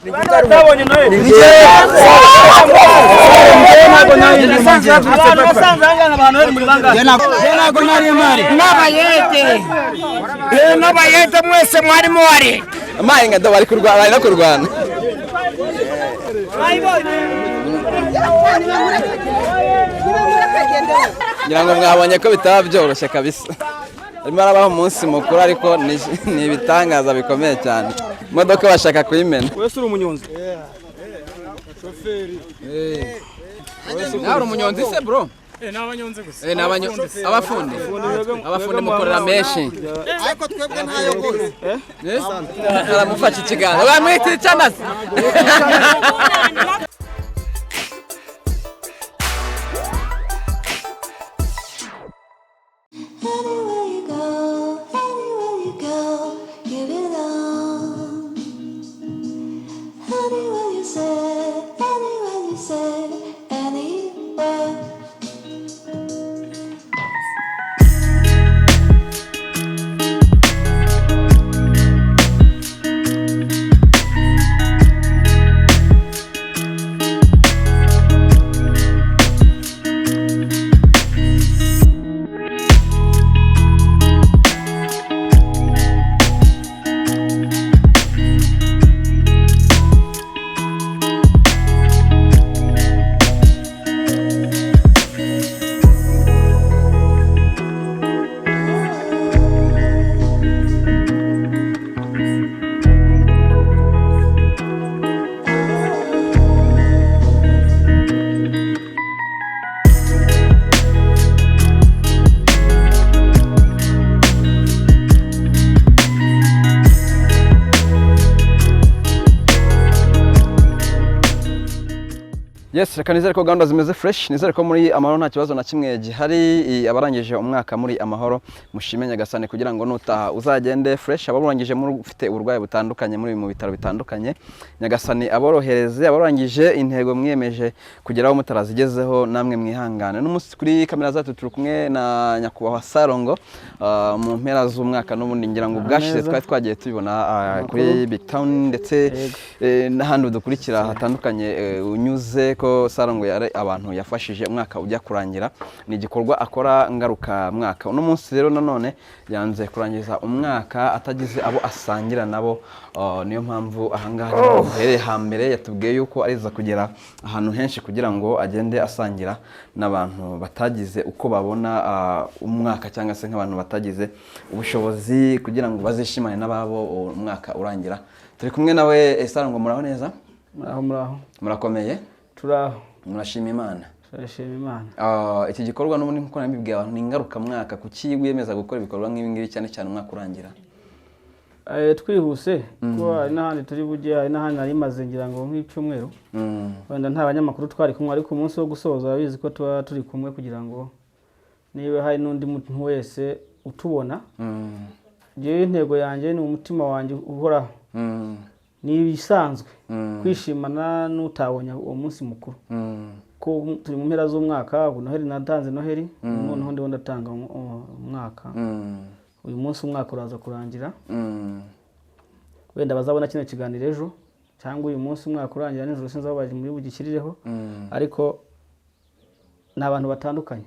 Batabonye Noheli. Abantu basanze ahangana abantu bari muri bangahe? Ntabwo nari mpari. N'abayede, n'abayede mwese mwari muhari. Amayenga do bari kurwana, bari no kurwana. Ngira ngo mwabonye ko bitaba byoroshye kabisa. Arimo arabaho umunsi mukuru, ariko ni ibitangaza bikomeye cyane. Imodoka bashaka kuyimena. Wese uri umunyonzi. Nawe uri umunyonzi se, bro? Ni abanyonzi gusa. Ni abafundi. Abafundi mukorera menshi. Ariko twebwe ntayo rwose. Aramufasha ikiganza. Bamwita icyanasi. Anywhere you go, anywhere you go, you belong. Anywhere you say, anywhere you say, anywhere. Yes, reka nizere ko gahunda zimeze fresh, nizere ko muri amahoro nta kibazo na kimwe gihari. Abarangije umwaka muri amahoro, mushime Nyagasani kugira ngo nutaha uzagende fresh. Abarangije muri ufite uburwayi butandukanye muri mu bitaro bitandukanye, Nyagasani aborohereze. Abarangije intego mwiyemeje kugeraho mutarazigezeho, namwe mwihangane. N'umunsi kuri kamera zacu turi kumwe na nyakubahwa Sarongo, mu mpera z'umwaka n'ubundi ngira ngo bwashize twari twagiye tubibona kuri Big Town ndetse n'ahandi dukurikira hatandukanye, unyuze ko Sarongo yari abantu yafashije umwaka ujya kurangira. Ni igikorwa akora ngaruka mwaka. Uno munsi rero nanone yanze kurangiza umwaka atagize abo asangira nabo, niyo mpamvu ahangaha duhereye hambere yatubwiye yuko ariza kugera ahantu henshi kugira ngo agende asangira n'abantu batagize uko babona umwaka, cyangwa se nk'abantu batagize ubushobozi, kugira ngo bazishimane n'ababo umwaka urangira. Turi kumwe nawe. Sarongo, muraho neza? Muraho, muraho. Murakomeye? Turaho. Murashima Imana? Turashima Imana. Iki gikorwa n'ubundi nkuko nabibwiye abantu ni ngarukamwaka. Kuki wiyemeza gukora ibikorwa nk'ibi ngibi, cyane cyane umwaka urangira? Twihuse kuko hari n'ahandi turi bujye, hari n'ahandi nari maze ngira ngo nk'icyumweru. Wenda nta banyamakuru twari kumwe, ariko umunsi wo gusoza urabizi ko tuba turi kumwe kugira ngo niba hari n'undi muntu wese utubona. Njyewe intego yanjye ni umutima wanjye uhoraho. Ni ibisanzwe kwishimana n'utabonye uwo munsi mukuru. Ko turi mu mpera z'umwaka, ubu Noheli natanze Noheli, noneho ndiho ndatanga umwaka. Uyu munsi umwaka uraza kurangira. Wenda bazabona kino kiganiro ejo cyangwa uyu munsi umwaka urangira nijoro, sinzi aho baje muri bugikirireho. Ariko ni abantu batandukanye.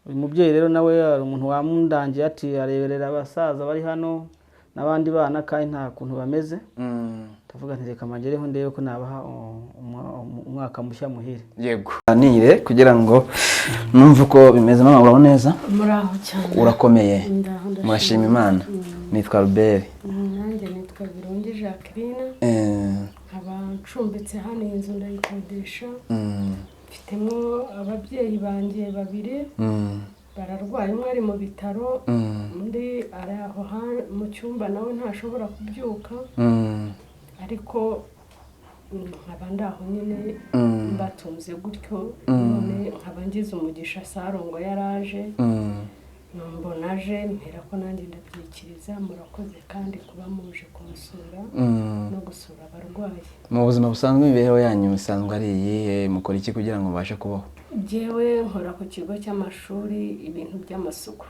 Uyu mubyeyi rero nawe hari umuntu wamundangiye ati areberera abasaza bari hano n'abandi bana kandi nta kuntu bameze. Ndavuga nti reka mbagereho ndebe ko nabaha umwaka mushya muhire. Yego, nire kugira ngo numve uko bimeze. Mama, uraho neza? Muraho cyane. Urakomeye? Ndaho, ndashima. Murashima Imana. Nitwa Albert. Nanjye nitwa Birungi Jacqueline. Nkaba ncumbitse hano, iyi nzu ndayikodesha. Mfitemo ababyeyi banjye babiri bararwaye, umwe ari mu bitaro, undi ari aho mu cyumba nawe ntashobora kubyuka. Ariko nkaba ndaho nyine mbatunze gutyo. None nkaba ngize umugisha, Sarongo yaraje, mbona aje mpera ko nanjye ndabyikiriza. Murakoze kandi kuba muje kumusura no gusura abarwayi. Mu buzima busanzwe, imibereho yanyu isanzwe ari iyihe? Mukora iki kugira ngo mubashe kubaho? Njyewe nkora ku kigo cy'amashuri ibintu by'amasuku.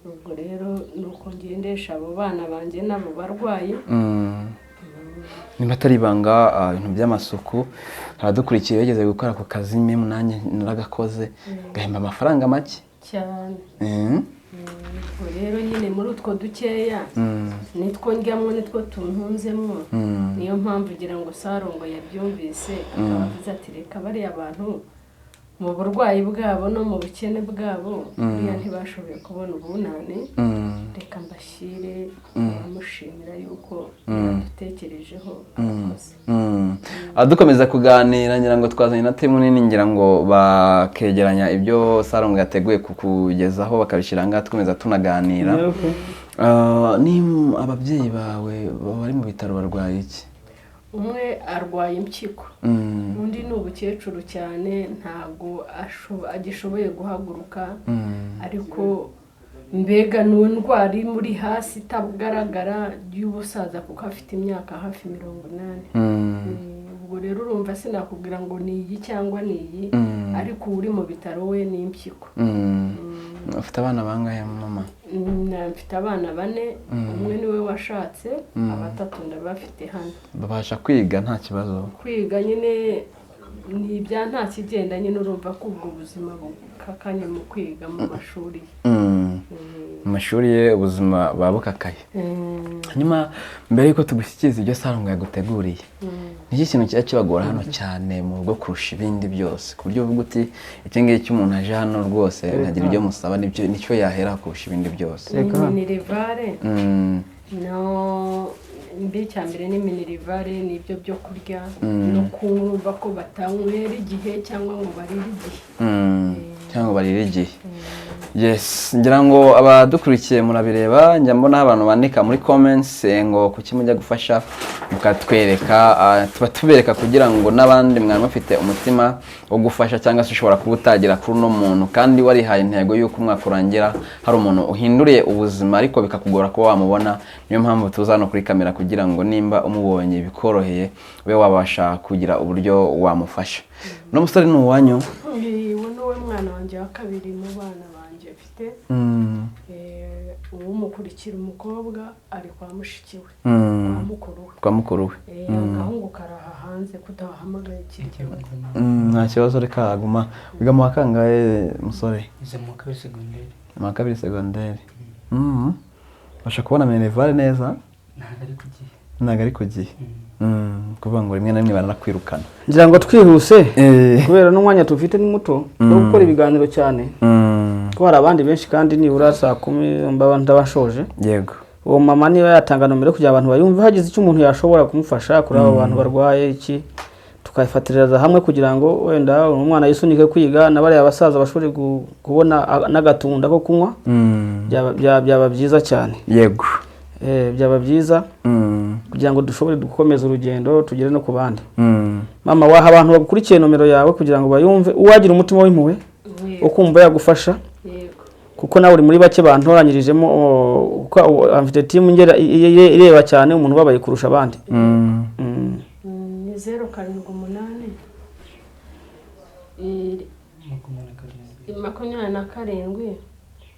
Ubwo rero ni uko ngendesha abo bana banjye n'abo barwayi. Niba atari ibanga, ibintu by'amasuku, haradukurikiye bageze gukora ku kazi, memu nanjye naragakoze, gahemba amafaranga make. Cyane. Ubwo rero nyine muri utwo dukeya nitwo ndyamwo, nitwo tuntunzemwo. Niyo mpamvu ugira ngo Sarongo yabyumvise akaba avuze ati: "Reka bariya bantu mu burwayi bwabo no mu bukene bwabo, buriya ntibashoboye kubona ubunani, reka mbashyire abamushimira yuko yadutekerejeho." Abakozi. Dukomeza kuganira, ngira ngo twazanye na team nini, ngira ngo bakegeranya ibyo Sarongo yateguye kukugezaho, bakabishyira aha ngaha, dukomeza tunaganira. Ni ababyeyi bawe bari mu bitaro barwaye iki? Umwe arwaye impyiko, undi ni ubukecuru cyane, ntabwo agishoboye guhaguruka, ariko mbega ni indwara iri muri hasi itagaragara y'ubusaza, kuko afite imyaka hafi 80. Ubwo rero urumva sinakubwira ngo ni iyi cyangwa ni iyi, ariko uri mu bitaro we ni impyiko. Ufite abana bangahe, mama? Mfite abana bane, umwe niwe washatse, abatatu ndabafite hano. Babasha kwiga nta kibazo? Kwiga nyine ni ibya nta kigenda nyine, urumva ko ubwo buzima bukakanye mu kwiga mu mashuri ye. Mu mashuri ye ubuzima buba bukakaye. Hanyuma mbere y'uko tugushyikiriza ibyo Sarongo yaguteguriye, ni iki kintu kijya kibagora hano cyane mu rugo kurusha ibindi byose, ku buryo uvuga uti: "Iki ngiki umuntu aje hano rwose nkagira ibyo musaba, nibyo nicyo yahera kurusha ibindi byose"? Ni minerval. No mbi icya mbere ni minerval, ni ibyo byo kurya no kunywa, urumva ko batanywera igihe cyangwa ngo barire igihe. Cyangwa ngo barire igihe. Yes, ngira ngo abadukurikiye murabireba, njya mbona abantu bandika muri comments ngo kuki mujya gufasha mukatwereka. Tuba tubereka kugira ngo n'abandi mwari mufite umutima wo gufasha, cyangwa se ushobora kuba utagira kuri uno muntu kandi warihaye intego y'uko umwaka urangira hari umuntu uhinduriye ubuzima, ariko bikakugora kuba wamubona. Niyo mpamvu tuza hano kuri kamera, kugira ngo nimba umubonye bikoroheye ube wabasha kugira uburyo wamufasha. Uno musore ni uwanyu? Uyu ni we mwana wanjye wa kabiri mu bana banjye mfite. Uwumukurikira umukobwa ari kwa mushiki we, kwa mukuru we. Kwa mukuru we. Agahungu karaha hanze kudahamagaye ikiri. Nta kibazo, reka aguma. Wiga mu wa kangahe, musore? Ize mu wa kabiri segonderi. Mu wa kabiri segonderi. Ubasha kubona minerval neza? Ntabwo ari ku gihe. Ntabwo ari ku gihe. Kuvuga ngo rimwe na rimwe baranakwirukana. Ngira ngo twihuse kubera n'umwanya tufite ni muto wo gukora ibiganiro cyane, ko hari abandi benshi kandi nibura saa 10 mbaba ndabashoje. Uwo mama niba yatanga nomero kugira abantu bayumve, hagize icyo umuntu yashobora kumufasha kuri abo bantu barwaye iki, tukabifatiriza hamwe kugira ngo wenda umwana yisunike kwiga na bariya basaza bashobore kubona n'agatunda ko kunywa. Byaba byiza cyane. Byaba byiza kugira ngo dushobore gukomeza urugendo tugere no ku bandi. Mama, waha abantu bagukurikiye nomero yawe kugira ngo bayumve, uwagira umutima w'impuhwe ukumva yagufasha, kuko nawe uri muri bake bantoranyirijemo, kuko mfite team ngera ireba cyane umuntu ubabaye kurusha abandi. Ni 078 27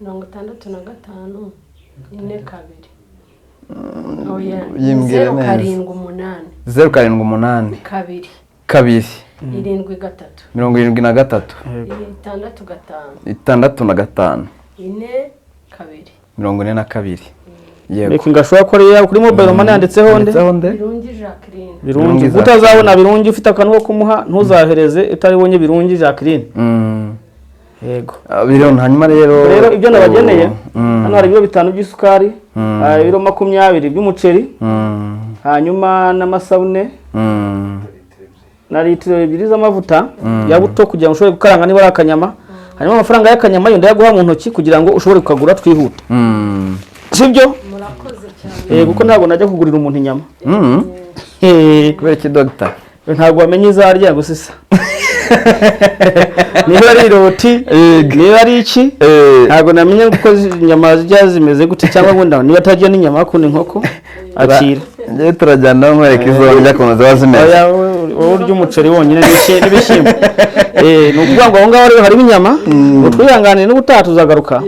65 42. Oya, ni Yimbwire zeru neza. 78. 078. 2. 2. 73. 73. 65. 65. 42. 42, yego. Reka ngashobora ko ari kuri mobile money yanditseho nde? Yanditseho nde? Birungi Jacqueline. Birungi. Birungi. Utazabona Birungi ufite akantu ko kumuha, ntuzahereze utaribonye Birungi Jacqueline. Yego. Birungi. Hanyuma rero Rero ibyo nabageneye, hano hari ibiro 5 by'isukari, hari ibiro 20 by'umuceri, hanyuma n'amasabune na litiro 2 z'amavuta ya buto kugira ngo ushobore gukaranga niba ari akanyama. Hanyuma amafaranga y'akanyama yo ndayaguha mu ntoki kugira ngo ushobore kukagura twihuta. Sibyo? Murakoze cyane. Kuko ntabwo najya kugurira umuntu inyama. Kubera iki, dogita? Ntabwo wamenya izarya gusa isa, niba ari iroti, niba ari iki, ntabwo namenya kuko inyama zijya zimeze gute, cyangwa wenda niba atarya n'inyama akunda inkoko, akira. Njyewe turajyana nkwereka izo ndya ukuntu ziba zimeze. Oya, wowe urya umuceri wonyine n'ibishyimbo. Ni ukuvuga ngo aho ngaho rero harimo inyama, utwihanganire n'ubutaha tuzagaruka.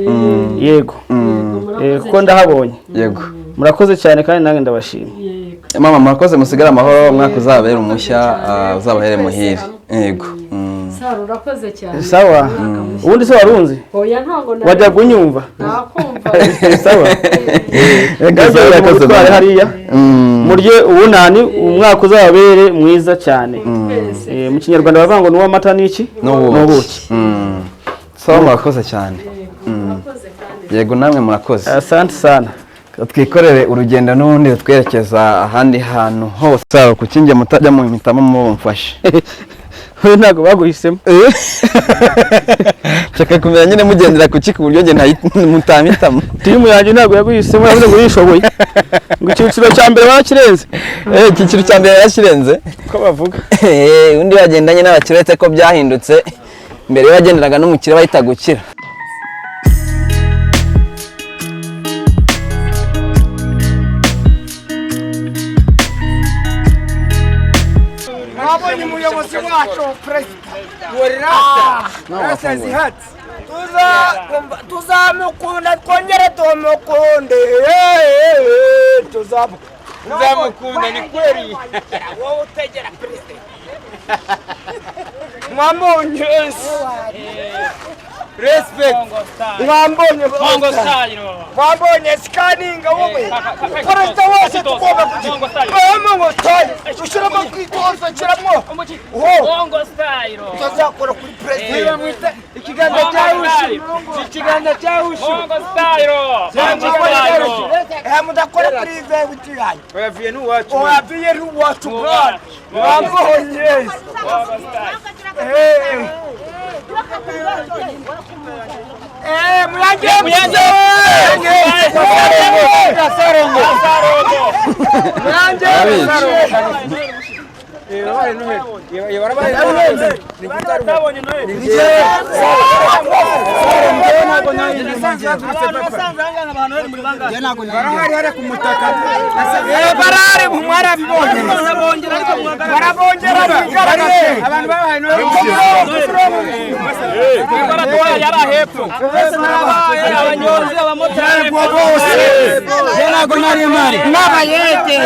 Yego. Murakoze. Kuko ndahabonye. Yego. Murakoze cyane kandi nanjye ndabashima. Yego. Mama, murakoze, musigare amahoro, umwaka uzabere umushya, uzabahere muhire. Yego. Sara, urakoze cyane. Sawa. Umwaka mushya. Ubundi se warunzi? Oya, ntabwo nari. Wajyaga unyumva? Nakumva. Sawa. Reka Ngaho mutware hariya, murye ubunani, umwaka uzababere mwiza cyane. Twese. Mu Kinyarwanda baravuga ngo ni uw'amata n'iki? N'ubuki. Sawa, murakoze cyane. Urakoze kandi. Yego, namwe murakoze. Asante sana. Twikorere urugendo n'ubundi rutwerekeza ahandi hantu hose. Sawa, kuki njye mutajya mumpitamo, mumfashe? We ntabwo baguhisemo. Nshaka kumenya nyine mugendera kuki ku buryo njye mutampitamo. Timu yanjye ntabwo yaguhisemo, yavuze ngo yishoboye, ngo icyiciro cya mbere barakirenze. Icyiciro cya mbere yarakirenze. Ko bavuga. Undi bagendanye n'abakire, uretse ko byahindutse, mbere iyo wagendanaga n'umukire bahita gukira. Mwabonye umuyobozi wacu perezida, tuzamukunda, twongere tumukunde, tuzamukunda ni kweli. Wowe utegera perezida, mwambonye, respect, mwambonye, mwambonye sikaninga, wowe perezida wose tugomba kugira Bongo style, ushyiramo kwitoza, shyiramo Bongo style, tuzakora kuri perezida. Ikiganza cya Ushu, ikiganza cya Ushu, Bongo style, Bongo style, mudakora kuri vebuti yanyu. Oyaviye ni uwacu, oyaviye ni uwacu bwana, mwambonye. Muyange, muyange, muyange, barahari, mwarabibonye, barabongera bigaragaye. N'abayede,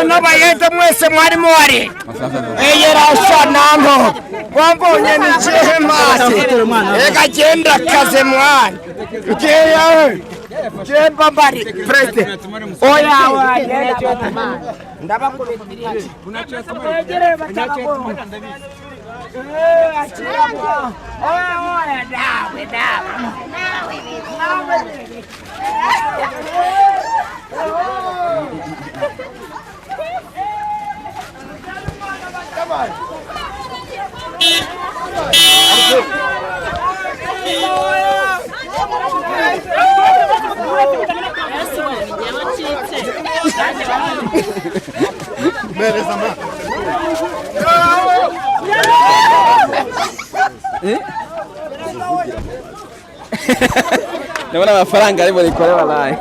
n'abayede mwese mwari muhari, eyerasha namho wambonye ni kihe masi, ega genda kaze mwana jewe jemba mbari president oya ndabakubitira. Ndabona amafaranga ari burikore baraye.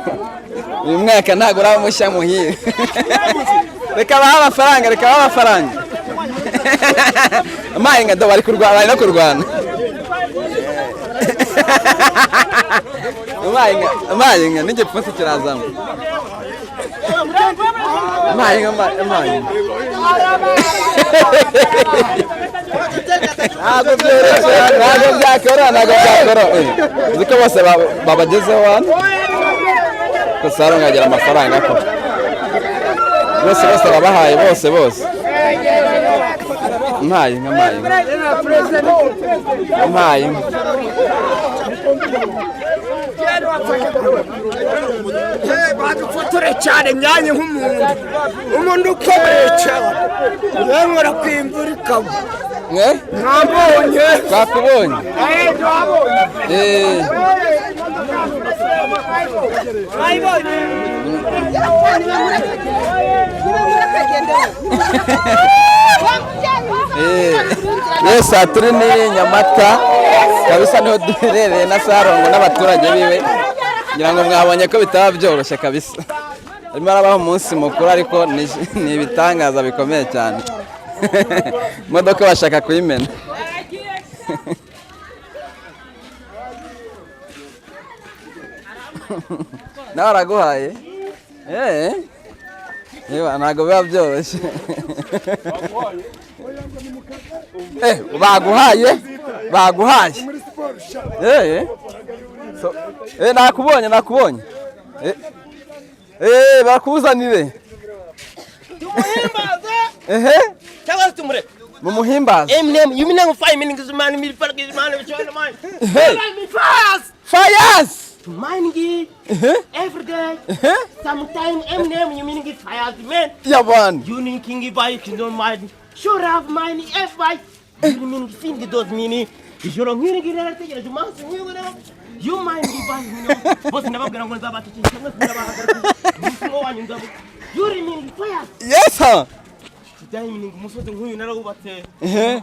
Uyu mwaka ntabwo uraba mushya muhire. Reka bahe amafaranga, reka bahe amafaranga. Amaye nka do bari kurwana, bari no kurwana. Amaye nka, amaye nka n'igipfunsi kirazamo. Amaye nka, amaye nka. Ntabwo byoroshye, ntabwo byakora, ntabwo byakora. Uzi ko bose babagezeho hano? Gusa hano nkagira amafaranga ko. Bose bose babahaye, bose bose. Mpaye nka, mpaye nka. Mpaye nka. Badufotore cyane myanya nk'umuntu, umuntu ukomeye cyane, yemera kwimvura ikagwa. Mwabonye? Twakubonye. Yes, turi ni Nyamata kabisa, niho duherereye na Sarongo n'abaturage biwe. Ngira ngo mwabonye ko bitaba byoroshye kabisa. Arimo arabaho umunsi mukuru, ariko ni ibitangaza bikomeye cyane. Imodoka bashaka kuyimena. Nawe araguhaye? Niba ntabwo biba byoroshye. Baguhaye baguhaye. Nakubonye nakubonye. Bakuzanire. Tumuhimbaze. Cyangwa tumureke. Mumuhimbaze. Eminem, you mean 5 minutes man, me man, man. Hey. Fires. Mining every day. Sometime Eminem, you mean fires man. Yeah, man. You mean king by you don't mind. Sure have mine F by. You mean think those meaning. Ijoro nkiri narategereje umunsi nk'uyu. You mind by you know. Bose ndababwira ngo nzabatekereje cyangwa sinzabahagarika. Umunsi wanyu nzabu. You mean fires. Yes sir. Diamond umusozi nk'uyu narawubatse.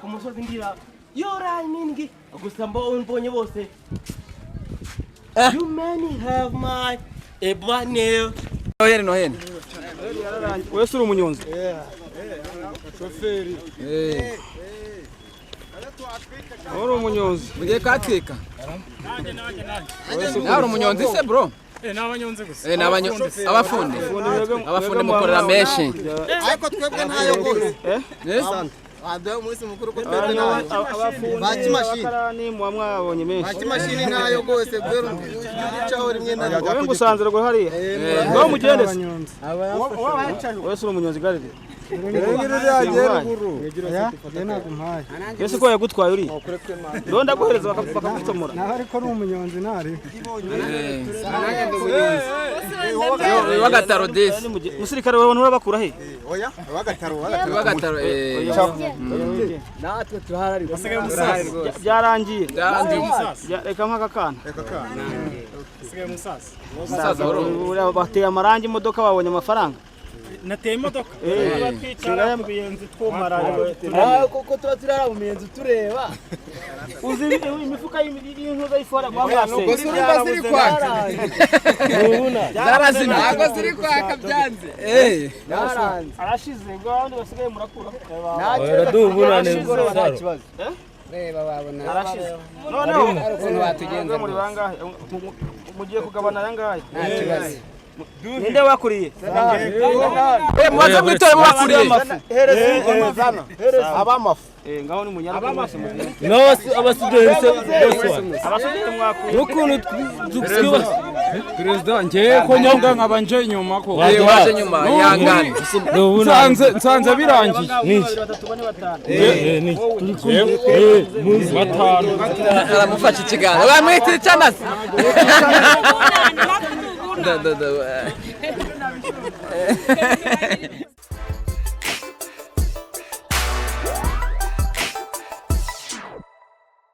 Umusozi ndira. Yora meaning gusa mbonye bose. You many have my ebane. Noheli Noheli. Wewe uri umunyonzi. Shoferi. Uri umunyonzi. Mugiye kwatwika. Nawe uri umunyonzi se bro? Ni abanyonzi gusa. Ni abafundi. Abafundi mukorera menshi. Ariko twebwe ntayo gose. Baduha umunsi mukuru ko twebwe ntayo. Abafundi abakarani muba mwabonye menshi. Bakimashini ntayo gose gwera ugicaho rimwe na rimwe. Wowe ngusanze rwo hariya. Ngo mugende se. Wewe uri umunyonzi garire. Ese ko yagutwaye uri? Ndo ndaguhereza bakagutomora. Naho ariko ari umunyonzi ntari. Wagataro disi. Musirikare wewe nturabakura he? Oya, wagataro wagataro. Natwe turahari. Byarangiye. Byarangiye. Reka nk'aka kana. Reka kana. Sigaye musaza. Musaza uri. Bateye amarangi imodoka babonye amafaranga. Nateye imodoka. Twicara ku biyenzi twumara. Koko tuba turara mu miyenzi tureba. Uzi imifuka y'intuza y'ifora gwamwase. Gusa urumva ziri kwaka. Zarazimye. Ntabwo ziri kwaka byanze. Yaranze. Arashize ngo abandi basigaye murakura. Nta kibazo. Reba babona. Arashize. Noneho ukuntu batugenza muri bangahe? Mugiye kugabana yangahe? Nta kibazo. Ninde wakuriye? Mubaze mwitore mubakuriye. Hereza abamafu. Ngaho ni munyarwanda mwese mugiye. Ngaho abasuderi se bose. Abasuderi mwakuye. N'ukuntu tuba Perezida ngiye ko nyonga nkaba nje nyuma ko. Waje nyuma yangane. Nsanze birangiye. Niki? Niki? Batanu. Aramufasha ikiganza. Bamwita icyanasi. Da da da.